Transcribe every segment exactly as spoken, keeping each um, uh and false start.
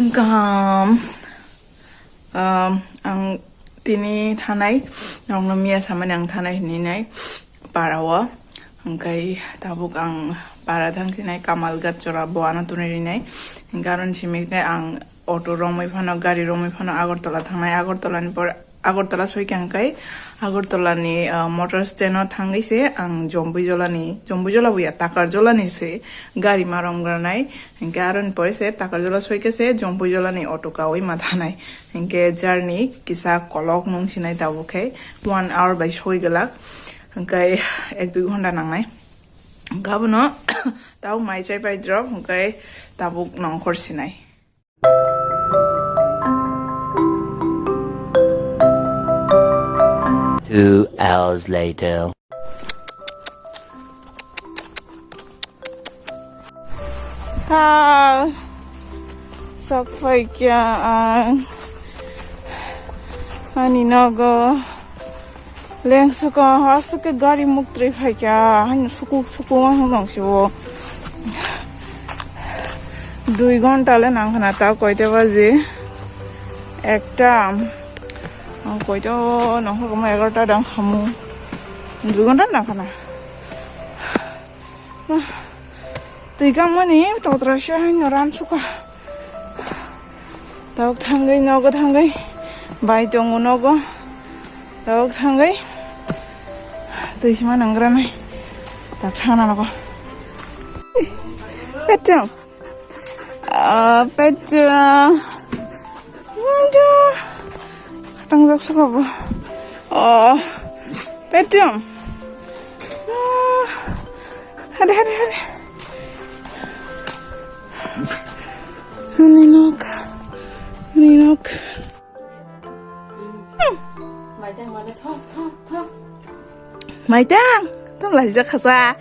Kaham. Um, ang tini thanai, nokno miya samani ang thanai hinwi nai para o. Hwnkhe tabuk ang para thang sinai Kamalghat jora bo ano tunwi rinai. Hwnkhe aro simi khe ang auto romwi phano, gari romwi phano Agartala thangnai. Agartala ni pore Agartala soikha hwnkhe Agartala ni, uh, motor stand o thangwi se ang Jompuijola ni, Jompuijola buya, Takarjola ni se gari ma romgranai. Hwnkhe aroni pore se Takarjola soikhe se Jompuijola ni auto kawi ma thanai. Hwnkhe journey kisa kolok nung sinai tabuk khe one hour bai soi glak. Hwnkhe ek dui ghonta nangnai. Hwnkhe abono tabuk mai chai pai drop, hwnkhe tabuk nongkhor sinai. Two hours later. Hal. Sok phaikya ang ani nogo. Lengsuka, aswk khe gari muktrwi phaikha, haino suku suku wng nang sio. Dui ghonta le nang khna ta, koita baji? Ekta. Ang koita nang kha, egarota dang khamu. Dui ghonta nang khna. Twi kamani totra se haino ran suka. Tok thangwi nogo thangwi bai tongo nogo. Tok thangwi twi sima nangranai. Tok thangna nogo. Petem. Ah, petem. Aduh. Tangjak suka bo. Oh. Petem. Ah. Hade, hade, hade. Ani nok. Ani nok. Hmm. Maitang, tong laijak khasa.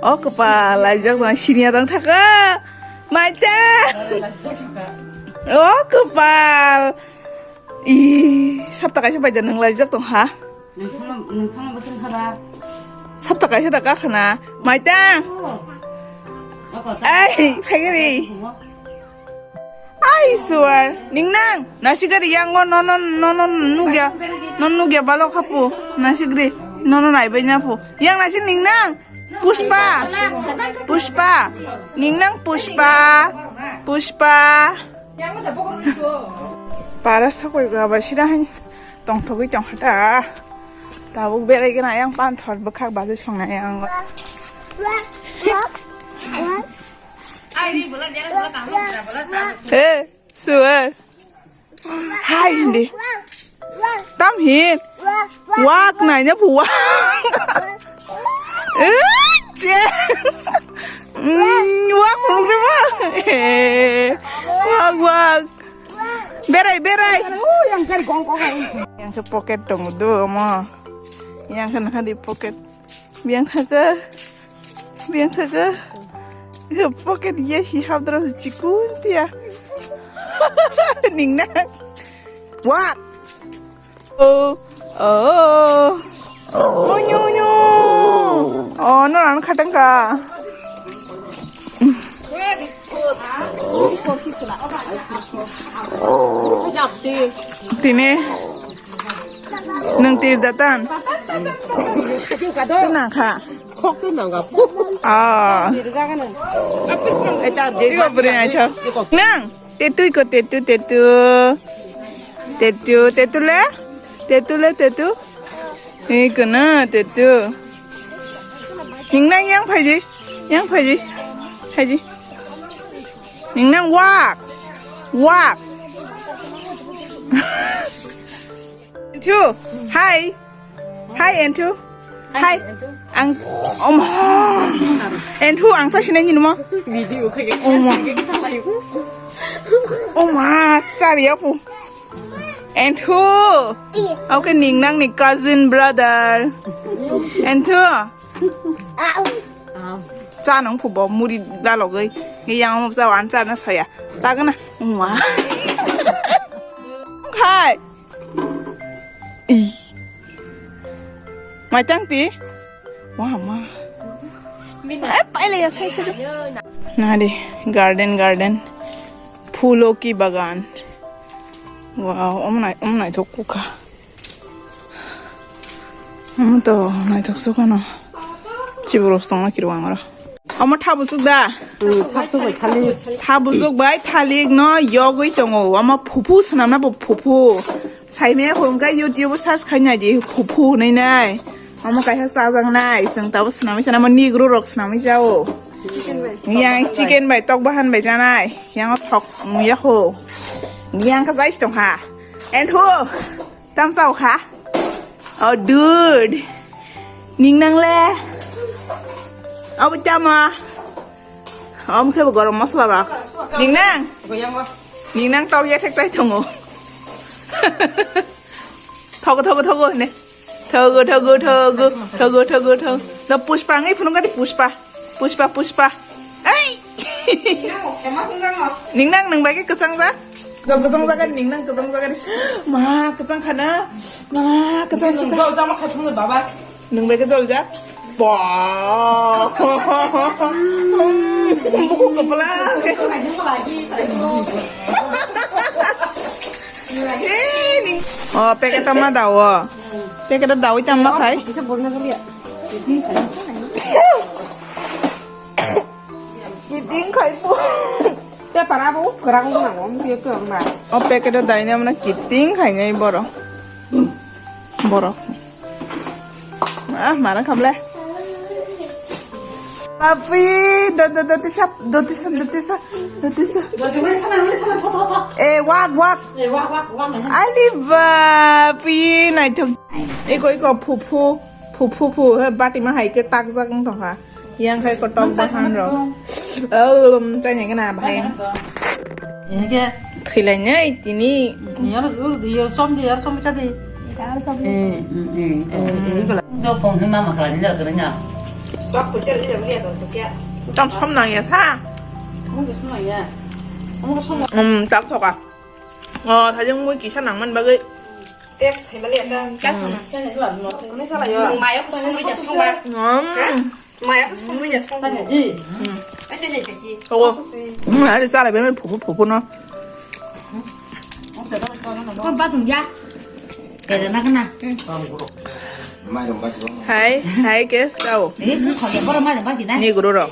O kwpal, laijak tong, siniya tong thaka. Maitang. O kwpal. I, sapta kaisa bai da nang laijak tong ha? Nungkhang, nungkhang bwswng khaba. Sapta kaisa da kakhna. Maitang. Oh. Ai, phaigari. Ai, suar. Ningnang. Nasigari yang go, no, no, no, no, nugya. No, nugya balok hapu. Nasigri. No, no, nai bai nyapu. Yang nasi ningnang. Pushpa. Pushpa. Ningnang Pushpa. Pushpa. Para sokoi ga bai sida hai tongthogwi tongkha ta. Tabuk berai gana yang panthor bwkhak baji songnai ang. He, suar. Hai hindi. Tam hin. Wak naina pu wak. Eh, che. Mm, wak mung de ba. Eh, wak, wak. Berai, berai. Yang kari kong kong. Yang se pocket tong do mo. Yang se nahari pocket. Biang kha ka. Biang kha ka. Pocket ya si hap dra si chikun tia. Ningnang. Wak. Oh, oh. Oh, nyo, nyo. Oh, no, ano khatang ka. Tini, nung tir datan. Tuna kha. Khok twi nang ga. Ah. Iro bwrwi naithok. Nang, tetu iko, tetu, tetu. Tetu, tetu le? Tetu le, tetu. Iko na, tetu. Ningnang yang phaidi. Yang phaidi. Phaidi. Ningnang wak. Wak. Entu, hai. Hai, Entu. Hai. Ang, oma. Entu, ang sa sinai ni mo. Video kaya. Oma. Oma, chari apu. Entu. Okay, ningnang ni cousin brother. Entu. Cha nang phu bo muri dalogoi. Ngi yang mo cha wan cha na soya. Cha gana. Oma. Hai. Ih. Maitang ti? Wah, ma. Eh, paile ya, sai, sai. Nadi, garden, garden. Phulo ki bagan. Wow, omo nai-, omo naithok kukha. Omo to naithok sukha no. Chiborok tongna kiri wangara. Omo thabusuk da? Thabusuk bai thalik. Thabusuk bai thalik no yogwi tongo. Omo phuphu swnamna bo phuphu. Saimaya hwnkha YouTube search khai nai di phuphu hwnwi nai. Omo kaisa chajaknai. Chwng tabuk swnamwi chana omo nigru rok swnamwi chao. Yang chicken bai tok bahan bai janai. Yang thok ya ho. Yang ka jai tong ha. And ho. Tam chao kha. Oh dude. Ning nang le. Obo tamo. Omo khe bo gorom masla rok. Ning nang. Ning nang tok ya thek chai tongo. Thogo thogo thogo ne. Thogo thogo thogo. Thogo thogo thogo. No pushpa ngai phunung kati pushpa. Pushpa, pushpa. Ai! Ning nang nang bai ke kwchang jak? Kwchang jak, ning nang kwchang jak. Ma, kwchang khana. Ma, kwchang sukha. Jol jama khai phungo baba. Nang bai ke jol jak? Ba. Buku kepala. Eh, ning. Oh, packet ma dawo. Packet dawi tam ma khai. Kiting khai po. Paper abo kwrang nang om yo to ma. O packet o daina mana kiting khai nai borok. Borok. Ah, mana khamle. Papi, do do do tisa, do tisa, do tisa, do tisa. Eh, wak wak. Ali papi, naithok. Iko iko phu phu, phu phu phu, he bati ma hai ke tak jak wng tongkha. Yang khai kotok bahan rok. Ehm, chai nai kena bahai. Ini ke? Thwi lai nai tini. Yar ur di, yar som di, yar som cha di. Eh, eh, eh, eh, eh, iko la. Do phong hi mama khala ni da kena nya. Tam som nang ya sa. Mung som nang ya. Mung som. Hmm, tak thoka. Oh, thajang mui kisa nang man bagwi. Test hemali ata. Nang maya ko songwi ja songba. Maya ko songwi ja songba. Acha ja peki. Ogo. Ari sala be phupu phupu no. Kon ba tung ya. Kede na kana. Hai, hai ke sao. Eh, ko khoya bora ma ba si na. Ni guru ro.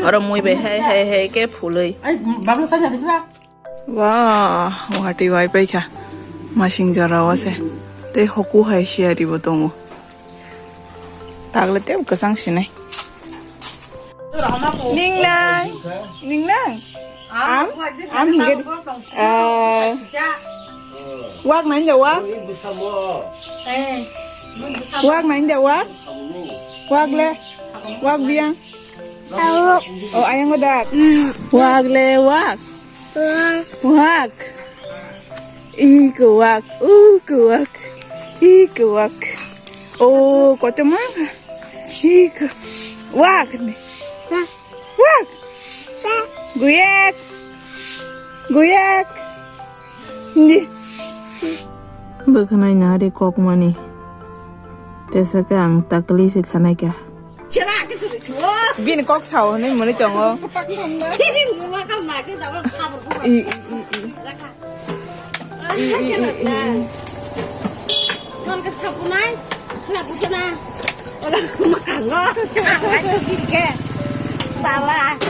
Oro mui be hai hai hai ke phuloi. Ai, babu sa ja biswa. Wah, watwi wai paikha. Masing jora o se. Tei hoku hai siyari bo tongo. Tagle tei kwchang sinai. Ning nang, ning nang. Am, am hingke. Ah. Wak nai ja wak. Wak nai ja wak. Wak le. Wak biang. Oh, ayang ko dak. Wak le wak. Wak. Iko wak, uko wak, iko wak. Oh, kochoma. Iko wak ni. Wak. Guyak. Guyak. Ni. Bwkhanai nari kokmani. Tesa ke ang takli se khanai kha. Bini kok sao hinwi mwnwi tongo. I, i, i, i. I, i, i, i.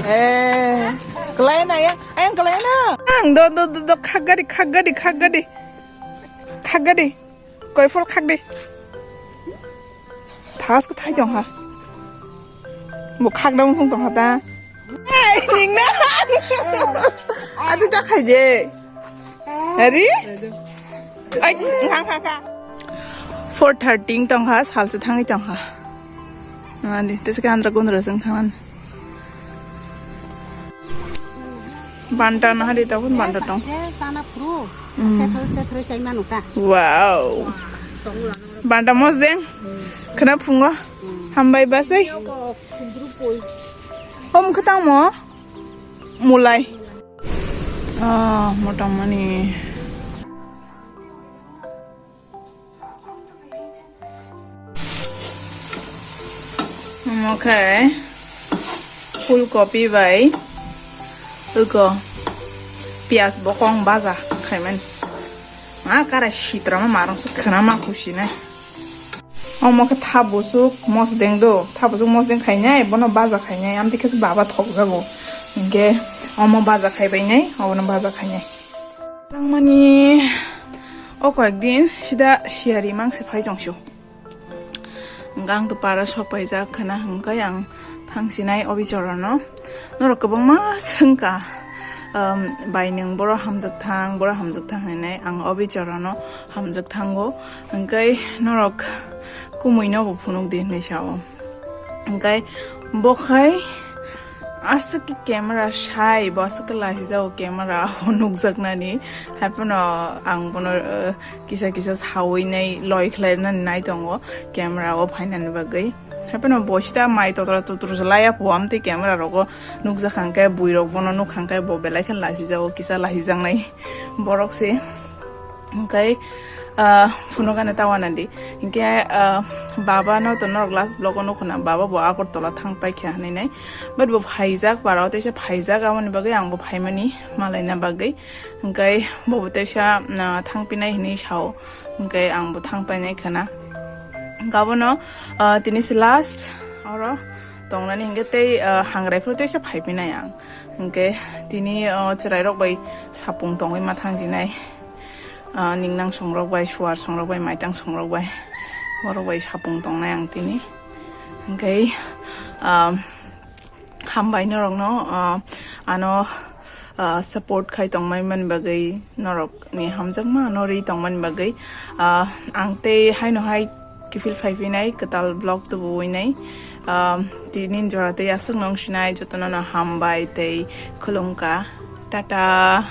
Eh, kelai na ya. Ayang kelai na. Ang do, do, do, do, khagadi, khagadi, khagadi. Khagadi. Koi phol khak de. Thas ko thai tong ha. Bo khak dong sung tong ha ta. Ai, ning na. Adi ta khai je. Ari? Ai, ha, ha, ha. Four thirty tong ha, sal se thangwi tong ha. Adi, tese ke andra gundra sung thangan. Banta nahari tabun banta tong. Sana phuru. Mm. Chethro chethro sai manu ka. Wow. Banta mos deng. Khna phungo. Hambai basai. Om khatang mo. Mulai. Ah, motamani. Omo khe phul kopi bai uko Piyaj bokong baja khaimani. Ma kara sitrama marong se khana ma khusinai. Omo khe thabusuk mosdeng do, thabusuk mosdeng khainai, bono baja khainai, amtwi khe se baba thokjago. Hinkhe omo baja khaibainai, obono baja khainai. Changmani o koyekdin sida siyari mangsi phai tongsu. Hingke ang to para sok paijak khna hingke ang thangsinai o bichorono. Norok kwbangma swngkha, um, bai nwng boro hamjak thang, boro hamjak thang hinwi ang o bichorono hamjak thango. Hingke norok kumuino bo phunuk di hinwi sao. Hingke bo khai aswk khe camera sai, bo aswk khe lachijago camera o nukjaknani. Haiphano ang bono, uh, kisa kisa sawi nai loi khlai nani nai tongo camera o phainani bagwi. Haiphano bo sita mai totra totro se laiya po, amtwi camera rogo nukjakha hwnkhe, buirok bono nukha hwnkhe bo belai khe lachijago, kisa lachijaknai borok se. Hwnkhe, ah, phunukani tawana di. Hwnkhe, ah, baba no to norok last vlog o nukhuna, baba bo Agartala thang paikha hinwi nai. But bo phaijak, para o teisa phaijak, aboni bagwi ang bo phaimani malaina bagwi. Hwnkhe bo bo teisa, ah, thang pinai hinwi sao. Hwnkhe ang bo thang painai khna. Hwnkhe abono, ah, tini se last oro tongnani hwnkhe tei, ah, hangrai phuru teisa phai pinai ang. Hwnkhe tini, ah, chwrai rok bai sapung tongwi ma thang jinai. Ah, ningnang songrok bai, suar songrok bai, maitang songrok bai, borok bai sapung tongnai ang tini. Hwnkhe, ah, hambai norokno, ah, ano, ah, support khai tongmani bagwi, norokni hamjakma ano ri tongmani bagwi. Ah, ang tei haino hai kiphil phai phinai kwtal vlog tubuwi nai. Ah, tini jora tei aswk nung sinai jotono no hambai tei khulumkha. Tata.